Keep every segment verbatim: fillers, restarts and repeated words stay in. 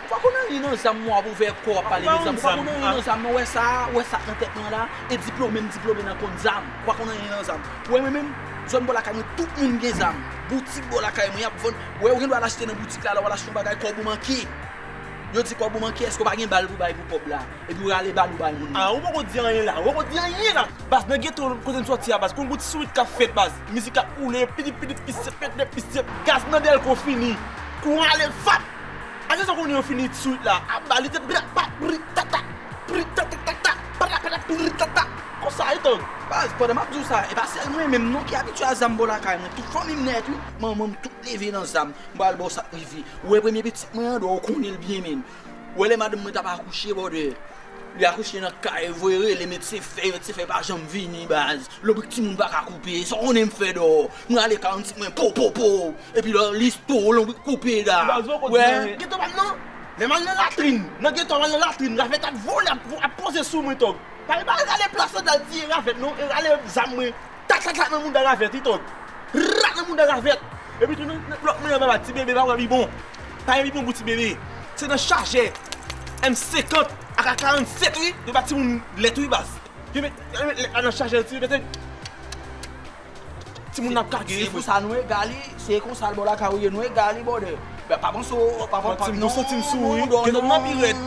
Pa konn anyen nan zam, w ap ouvè kò w ap pale de zam. Pa konn anyen nan zam, non, wè sa, wè sa k nan tèt mwen la, e diplome m diplome nan konn zam. Pa konn anyen nan zam. Wè mwen menm, zòn bò lakay mwen, tout moun gen zam. Boutik bò lakay mwen, y ap vann. Wè, ou gen dwa al achte nan boutik la, lè w al achte yon bagay, kòb ou manke. Yo di kòb ou manke, èske w pa gen bal pou bay pou kòb la? Epi w rale bal ou bay moun nan. Ah, ou poko di anyen la, ou poko di anyen la. Baz, nan geto kote m sòti a, baz, konn gon ti sourit k ap fèt, baz. Mizik ap woule, pidip, pidip, pisep, pèt, pèt, pisep. Gaz nan dèlko fini. Kouran ale, fap! Ajan sa konnen yo fini sourit la. Ap ba li tèt, bra, pa, bri, tata, bri, tata, tata, para, para, bri, tata. Konsa, e tòg. Baz, pandan m ap di w sa, e pa sèl mwen menm non ki abitye a zam bò lakay mwen. Tout fanmi m nèt, wi. Manman m tout leve nan zam. M pral ba w sa k rive. Ou wè premye pitit mwen an, dò, ou konnen l byen, menm. Ou wè lè madanm mwen t ap akouche, bòdè. Li akouche nan kay, voye rele medsen fèy, medsen fèy pa janm vini, baz. Lonbrik timoun pa ka koupe, sa w konnen m fè dò. Mwen ale karanntik mwen, po, po, po. Epi lò, listo, lonbrik koupe la. Baz, ou poko di anyen. Wè. Geto pa m nan. Lè m al nan latrin, nan geto m al nan latrin, ravèt ap vole, ap, ap poze sou mwen, tòg. Pa, pa rale plas la, al tiye ravèt non, e rale zam mwen. Tak, tak, tak nan mouda ravèt, wi, tòg. Rat nan mouda ravèt. Epi tou nan, nan blòk mwen an, papa, ti bebe pa wè bibon. Pa gen bibon pou ti bebe. Se nan chajè M senkant ak A karannsèt, wi. Yo ba timoun lèt, wi, baz. Yo met, yo met lèt la nan chajè, ti bebe. Timoun ap kage, wi, frè. Se pou sa nou egal, wi. Se konsa l bò lakay ou ye, nou egal, wi, bòdè. Ben, pa panse w, pa panse w, non, non, non. Timoun, santi m sou, wi. Gen lòt nan pi rèd.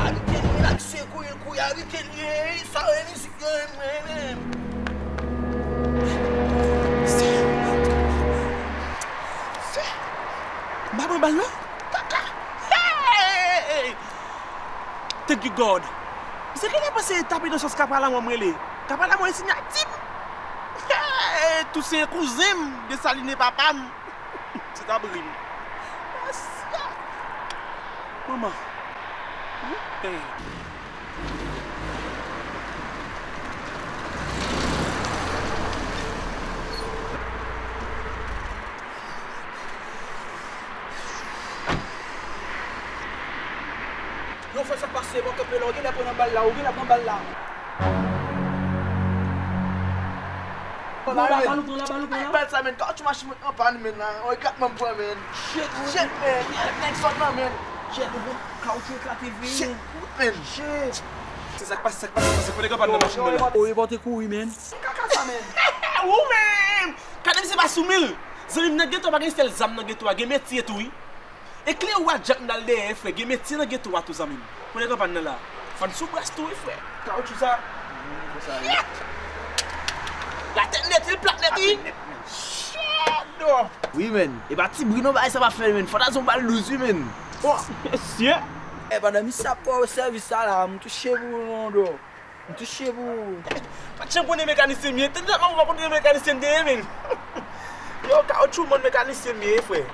Abite l ye, l ap sekouye, l kouye, abite l ye, sa yo ye mizik yo, mwen menm. Se, se, m pa pran bal, non? Kaka! Hey! Thank you, God. Misye genlè panse tape nan sòs Kapalamò m rele. Kapalamò e sinyati m. Hey! Toussaint kouzen m, Desaline papa m. Se ta bri m. Manman. Hey. Yo, frè, sa k pase? Bon, kanpe la, ou genlè pran nan bal la, ou genlè pran bal la. Pran la, bal ou pran la, bal ou pran la. Bal sa, men, kawotchou machin mwen anpàn, men, la. On eklatman m pran, men. Shit, men. Shit, men. Nèg sòt nan, men. Shit, ou pran kawotchou eklate vre. Shit, men. Shit. Se sa k pase, sa k pase, sa k pase. Fò nèg anpàn nan machin mwen la. Ou repote kouri, men. Kaka sa, men. Ou menm! Gade misye pa sou mil. Zanmi m, nan geto a pa gen sèl zam nan geto a, gen metye tou, wi. E kle ou a djak m dal dèyè, frè. Gen metye nan geto a tou, zanmi m. Konnen kanpàn nan la. Fann sou bras tou, wi, frè. Kawotchou sa. Shit! La tèt nèt, li plat nèt, wi. Shit, non. Wi, men. E pa ti bri non, bagay sa pa fè, men. Fò ta son bal douz, wi, men. Oh, mesye. E pandan misye ap ba w sèvis sa la, m touche pou ou, non, do. M touche pou ou. Pa t janm konnen mekanisyen m ye. Tèt mwen pa konnen mekanisyen m te ye, men. Yo, kawotchou mòn mekanisyen m ye, frè.